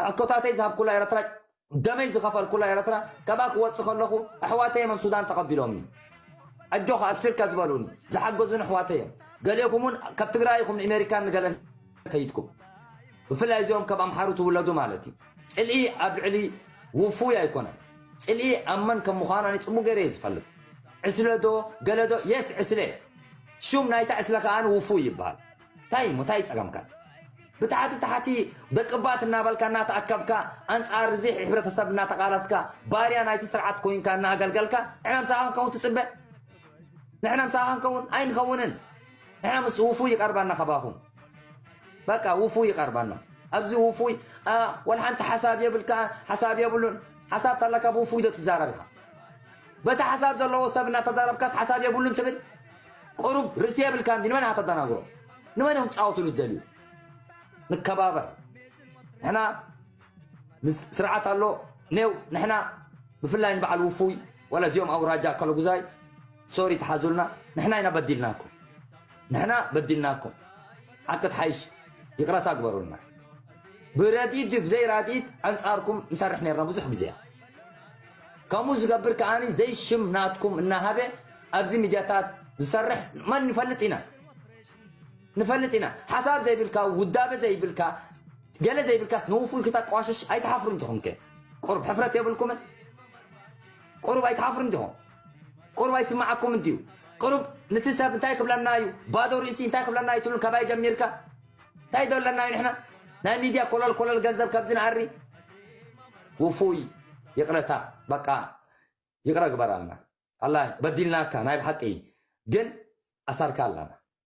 ሕኮታተይ ዝሃብኩላ ኤረትራ፣ ደመይ ዝኸፈልኩላ ኤረትራ፣ ካብኣ ክወጽእ ከለኹ ኣሕዋተይ እዮም ኣብ ሱዳን ተቐቢሎምኒ። ኣጆኻ ኣብሽርካ ዝበሉኒ ዝሓገዙኒ ኣሕዋተይ እዮም። ገሊኦኩም እውን ካብ ትግራይ ኢኹም ንኣሜሪካን ንገለን ከይድኩም፣ ብፍላይ እዚኦም ካብ ኣምሓሩ ትውለዱ ማለት እዩ። ጽልኢ ኣብ ልዕሊ ውፉይ ኣይኮነን። ጽልኢ ኣብ መን ከም ምዃኑ ኣነ ጽቡቅ ገይረ እየ ዝፈልጥ። ዕስለ ዶ ገለ ዶ? የስ፣ ዕስለ። ሹም ናይታ ዕስለ ከኣ ውፉይ ይበሃል። እንታይ እሞ እንታይ ጸገምካ? ብታሕቲ ታሕቲ ደቅባት እናበልካ እናተኣከብካ፣ ኣንጻር እዚ ሕብረተሰብ እናተቓለስካ፣ ባርያ ናይቲ ስርዓት ኮይንካ እናኣገልገልካ፣ ንሕና ምሳኻ ክንከውን ትጽበ? ንሕና ምሳኻ ክንከውን ኣይንኸውንን። ንሕና ምስ ውፉይ ይቐርባና ካባኹም። በቃ ውፉይ ይቐርባና። ኣብዚ ውፉይ፣ ኣ፣ ወላ ሓንቲ ሓሳብ የብልካ፣ ሓሳብ የብሉን። ሓሳብ ታላካ ብውፉይ ዶ ትዛረብ ኢኻ? በቲ ሓሳብ ዘለዎ ሰብ እናተዛረብካስ ሓሳብ የብሉን ትብል? ቁሩብ ርእሲ የብልካ እንዲ ንመን ኢኻ ተደናግሮ? ንመን እዮም ትጻወትሉ ትደልዩ? ንከባበር። ንሕና ንስ-፣ ስርዓት ኣሎ። ኔው ንሕና ብፍላይ ንበዓል ውፉይ፣ ወላ እዚኦም ኣውራጃ ኣከለጉዛይ፣ ሶሪ ተሓዙልና። ንሕና ኢና በዲልናኩም። ንሕና በዲልናኩም። ሓቂ ትሓይሽ፣ ይቕረታ ግበሩልና። ብረድኢት ድዩ ብዘይ ራድኢት ኣንጻርኩም ንሰርሕ ነርና ብዙሕ ግዜ። ከምኡ ዝገብር ከኣኒ ዘይሽም ናትኩም እናሃበ ኣብዚ ሚድያታት ዝሰርሕ መን ንፈልጥ ኢና። ንፈልጥ ኢና። ሓሳብ ዘይብልካ፣ ውዳበ ዘይብልካ፣ ገለ ዘይብልካስ ንውፉይ ክተቋሽሽ ኣይትሓፍሩን ዲኹም ከ? ቁሩብ ሕፍረት የብልኩምን? ቁሩብ ኣይትሓፍሩን ዲኹም? ቁሩብ ኣይስማዓኩም እንድዩ? ቁሩብ ንቲ ሰብ እንታይ ክብለና እዩ? ባዶ ርእሲ እንታይ ክብለና እዩ ትብሉን ካባይ ጀሚርካ? እንታይ ደለና እዩ ንሕና? ናይ ሚድያ ኮለል ኮለል ገንዘብ ካብዚ ንኣሪ? ውፉይ ይቕረታ፣ በቃ ይቕረ ግበራልና። ኣላ በዲልናካ ናይ ብሓቂ ግን ኣሳርካ ኣላና።